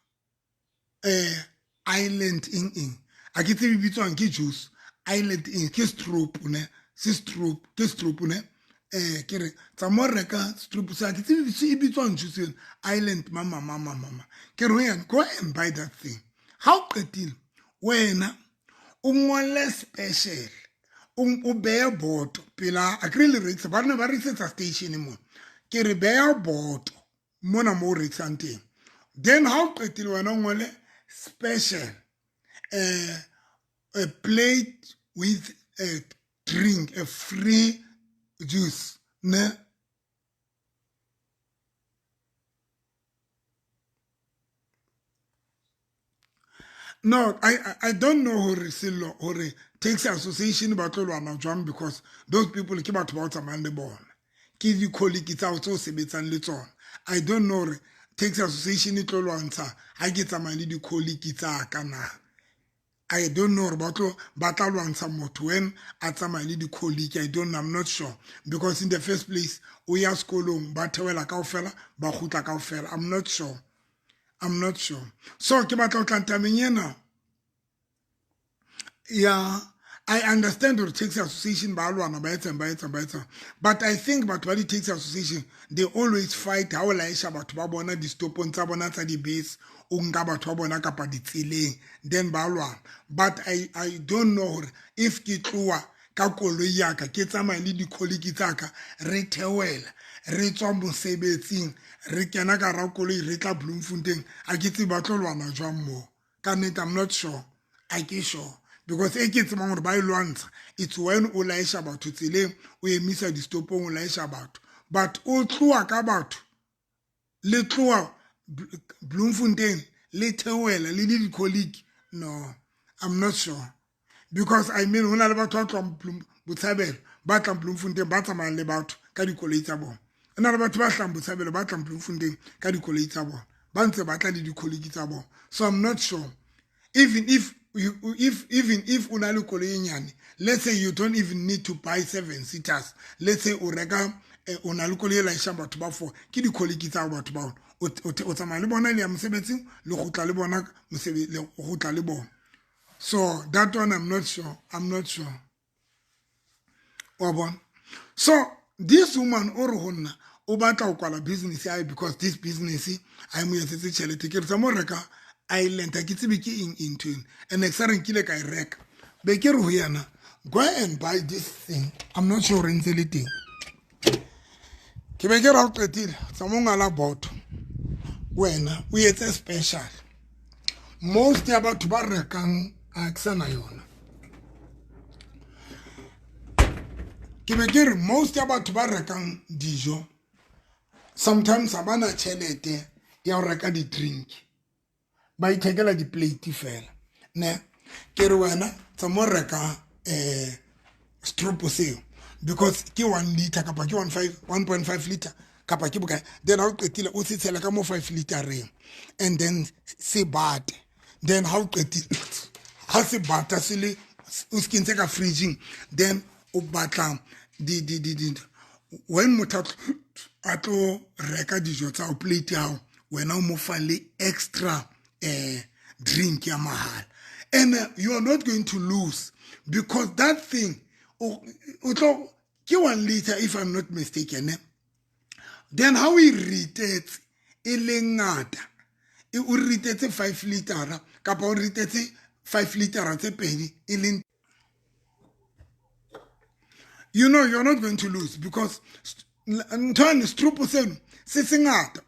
Island eng eng, a ke tsebe bitswang ke juice, Island eng, ke stroop ne, se stroop, ke stroop ne. Ke re tsa mo reka stroop sa, ke tsebe e bitswang juice yone, Island mama mama mama. Ke re wena, go and buy that thing. Ha o qetile wena o ngole special, o behe boto pela, a kry le rekisa, ba ne ba rekisetsa station mona. Ke re beha boto mona mo o rekisang teng, then ha o qetile wena o ngole special, a plate with a drink, a free juice ne. No, I don't know hore sello hore taxi association ba tlo lwana jwang, because those people ke batho ba o tsamayang le bona, ke di-colleague tsa hao tse o sebetsang le tsona. I don't know hore Taxi Association e tlo lwantsha ha ke tsamaya le di-colleague tsa ka na. I don't know gore ba tla lwantsha motho when a tsamaya le di-colleague. I don't know, I'm not sure, because in the first place o ya sekolong ba theohela kaofela ba kgutla kaofela. I'm not sure, I'm not sure. So ke batla ho tla tabeng ena ya I understand gore Taxi Association ba lwana ba etsang ba etsang ba etsang, but I think batho ba di-Taxi Association they always fight ha o laesha batho ba bona di-stopong tsa bona tsa dibese, o nka batho ba bona kapa ditseleng, then ba lwana. But I don't know gore if ke tloa ka koloi ya ka ke tsamaya le di-colleague tsa ka re theohela re tswa mosebetsing re kena ka hara koloi re tla Bloemfontein, a ke tsebe ba tlo lwana jwang moo. Ka nnete I'm not sure, a ke sure, because e ke tsebang gore ba e lwantsha it's when o laesha batho tseleng, o emisa di-stopong o laesha batho, but o tloa ka batho le tloa Bloemfontein le theohela le le di-colleague, no, I'm not sure. Because I mean ho na le batho ba tlohang Botshabelo ba tlang Bloemfontein ba tsamayang le batho ka dikoloi tsa bona, ho na le batho ba hlang Botshabelo ba tlang Bloemfontein ka dikoloi tsa bona, ba ntse ba tla le di-colleague tsa bona. So I'm not sure. Even if you, if even if o na le koloi e nyane, let's say you don't even need to buy 7 seaters, let's say o reka o na le koloi e laeshang batho ba 4, ke di-colleague tsa batho bao o tsamaya le bona le ya mosebetsing le kgutla le bona le kgutla le bona. So that one I'm not sure, I'm not sure. Wa bona? So this woman o re ho nna o batla ho kwala business ya hae because this business ha e mo etsetse tjhelete. Ke re tsa mo reka island, ha ke tsebe ke eng ntho eno, and ke sa re nkile ka e reka. Be ke re ho yena, go and buy this thing. I'm not sure ntse le teng. Ke be ke re ha o qetile tsa mo ngala boto, wena o etse special. Most ya batho ba rekang a ke sana yona. Ke be ke re most ya batho ba rekang dijo sometimes ha bana tjhelete ya ho reka di-drink, ba ithekela di-plate fela ne. Ke re wena tsa mo reka stropo seo because ke 1 liter kapa ke 1.5 liter kapa ke bokae, then ha o qetile o se tshela ka mo 5 litereng and then se bate. Then ha o qetile ha se bata se le o se kentse ka fridging, then o batla di when motho a tlo reka dijo tsa o plate ya hao, wena o mo fa le extra drink ya mahala, and you are not going to lose because that thing o tlo ke 1 liter if I'm not mistaken. Then how e ritetse e le ngata, e o ritetse 5 litera kapa o ritetse 5 litera tse pedi e leng, you know you're not going to lose because ntho stropo seno se se ngata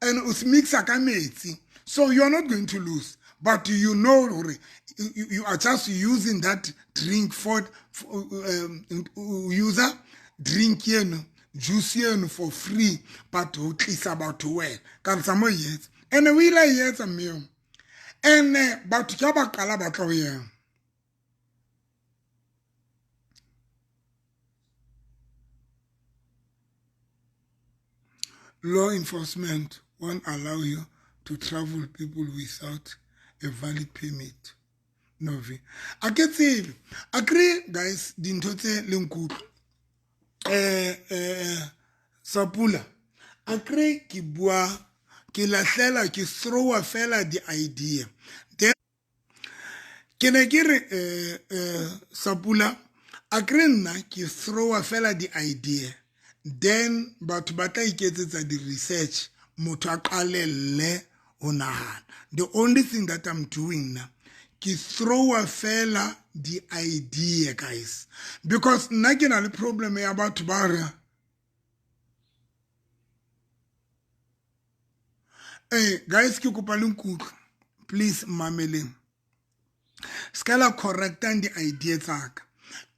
and o se mixa ka metsi, so you are not going to lose. But you know hore you are just using that drink for user drink eno juice eno for free, but ho tlisa batho wena ka re tsa mo etsa and o ile a etsa mme and batho ke ba qala ba tla ho yena. Law enforcement won't allow you to travel people without a valid permit. No, a ke tsebe. Agree guys, dintho tse le nkutlwa. Sapula, agree ke bua ke lahlela ke throwa fela di idea. Then ke ne ke re Sapula, agree nna ke throwa fela di idea. Then batho ba tla iketsetsa di research, motho a qalelle ho nahana. The only thing that I'm doing now ke throwa fela di idea guys, because nna ke na le problem ya batho ba re guys ke kopa le nkutlwe please mameleng, ska la correctang di idea tsaka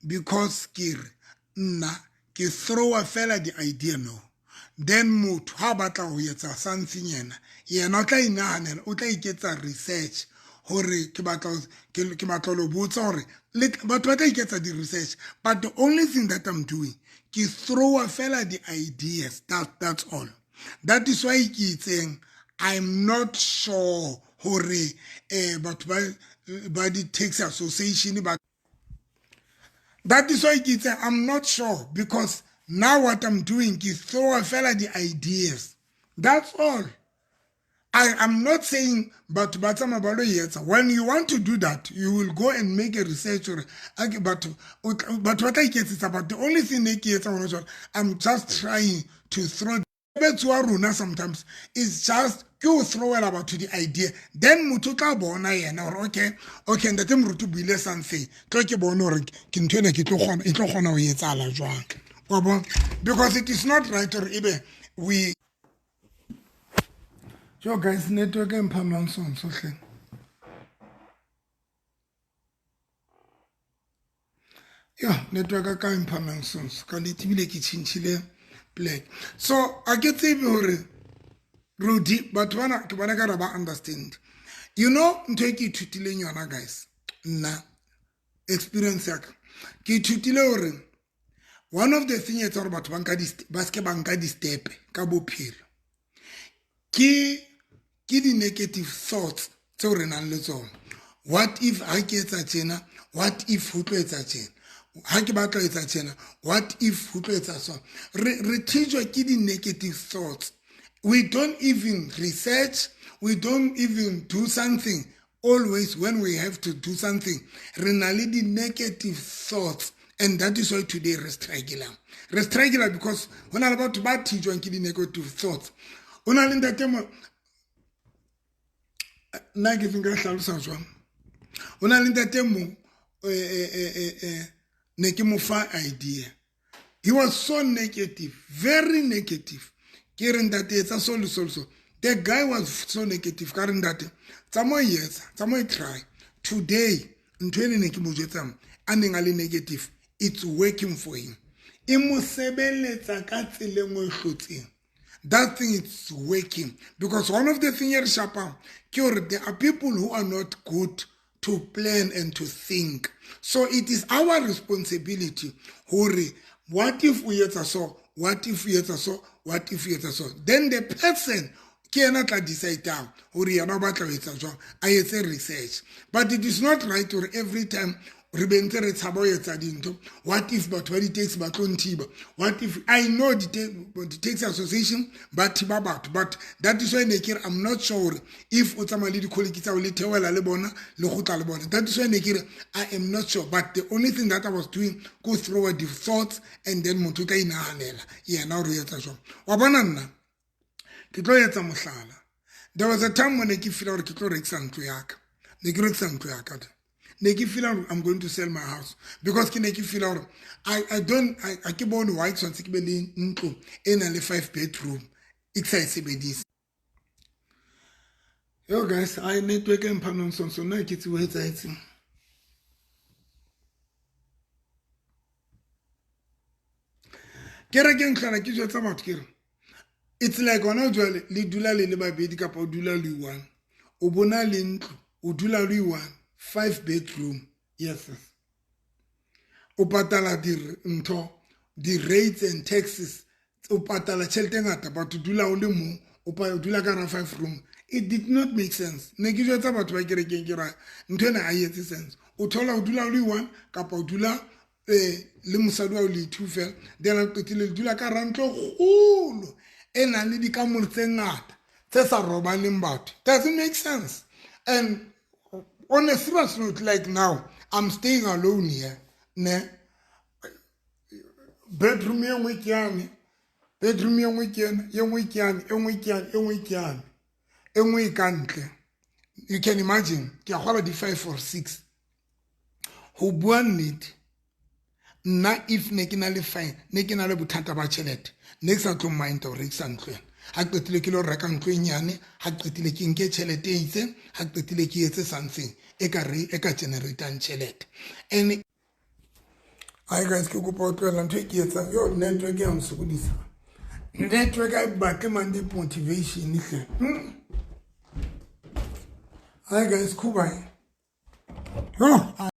because ke re nna ke throwa fela di idea no. Then motho ha batla ho etsa something yena yena o tla inahanela, o tla iketsa research hore ke batla lo botsa hore batho ba tla iketsa di research, but the only thing that I'm doing ke throwa fela di ideas, that's all. That is why ke itseng I'm not sure hore batho ba di-taxi association ba. That is why ke itse I'm not sure, because now what I'm doing is throw fela di-ideas. That's all. I am not saying batho ba tsamaya ba lo etsa. When you want to do that, you will go and make a research hore okay, batho ba tla iketsetsa, but the only thing e ke etsang hona jwale, I'm just trying to throw mosebetsi wa rona sometimes is just ke o throwela batho di-idea, then motho o tla bona yena gore okay ntate Moruti o buile something, tlo ke bone gore ke ntho ena ke tlo kgona, e tlo kgona ho etsahala jwang, wa bona? Because it is not right gore ebe we. Yo guys, network e mpha nonsense hle. Yo, network ka e mpha nonsense. Ka nnete ebile ke tjhentjhile plek. So a ke tsebe hore Rudi batho bana ke bona ka re ba understand. You know ntho e ke ithutileng yona guys, nna experience ya ka, ke ithutile hore one of the thing etsa hore batho ba nka di, ba seke ba nka di-step ka bophelo ke di-negative thoughts tseo re nang le tsona. What if ha ke etsa tjena? What if ho tlo etsa tjena? Ha ke batla ho etsa tjena? What if ho tlo etsa so? Re thijwa ke di-negative thoughts. We don't even research, we don't even do something. Always when we have to do something, re na le di-negative thoughts. And that is why today re struggle. Re struggle because ho na le batho ba thijwang ke di-negative thoughts. O na le ntate mo, nna ke nka hlalosa jwang? O na le ntate mo, ne ke mo fa idea. He was so negative, very negative. Ke re ntate etsa so le so le so. The guy was so negative. Ka re ntate, tsamaya e etsa, tsamaya e try. Today, ntho ene ne ke mo jwetsang, a neng a le negative, it's working for him. E mo sebeletsa ka tsela e nngwe e hlotseng. That thing is working. Because one of the things e re shapang ke hore there are people who are not good to plan and to think. So it is our responsibility hore what if we etsa so, what if we etsa so, what if we etsa so. Then the person ke yena tla decide-ang hore yena o batla ho etsa jwang, a etse research. But it is not right hore every time re be ntse re tshaba ho etsa dintho. What if batho ba di-taxi ba tlo nthiba? What if I know the taxi association ba thiba batho, but that is why ne ke re I'm not sure hore if o tsamaya le di-colleague tsa hao le theohela le bona le kgutla le bona. That is why ne ke re I am not sure, but the only thing that I was doing ko throw the thoughts and then motho o tla inahanela yena hore o etsa jwang. Wa bona nna ke tlo etsa mohlala. There was a time when ke feel hore ke tlo rekisa ntlo ya ka. Ne ke rekisa ntlo ya ka. Ne ke feel hore I'm going to sell my house because ke ne ke feel hore I don't I ke bone why tshwantse ke be le ntlo e nang le 5 bedroom e ke sa e sebedise. Yo guys, I network e mpha nonsense nna ke tsebe ho etsahetseng. Ke re ke ntlhana ke jwetsa batho ke re it's like hona jwale le dula le le babedi kapa o dula le one, o bona le ntlo o dula le one 5 bedroom, yes, yes. O patala di ntho di rates and taxes, o patala tjhelete e ngata, but o dula o le mong, o dula ka hara 5 room. It did not make sense. Ne ke jwetsa batho ba kerekeng ke ra ntho ena ha e etse sense. O thola o dula o le one kapa o dula le mosadi wa o le two fela, then a qetile le dula ka hara ntlo e kgolo e nang le dikamore tse ngata tse sa robaleng batho. Doesn't make sense. And on a serious note, like now I'm staying alone here, ne? Bedroom e nngwe ke yane, bedroom e nngwe ke ena, e nngwe ke yane, e nngwe ke yane, e nngwe ke yane, e nngwe e ka ntle. You can imagine, ke a kgolwa di 5 or 6. Ho bua nnete, nna if ne ke na le fine, ne ke na le bothata ba tjhelete, ne ke sa tlo mind ho rekisa ntlo ena. Ha qetile ke lo reka ntlo e nyane, ha qetile ke nke tjhelete e itseng, ha qetile ke etse something e ka re, e ka generate-ang tjhelete. And hi guys, ke kopa ho tlohela ntho e ke etsang. Yo, network ya nsokodisa. Network ha e batle Monday motivation hle. Hi guys, kubai. Yo.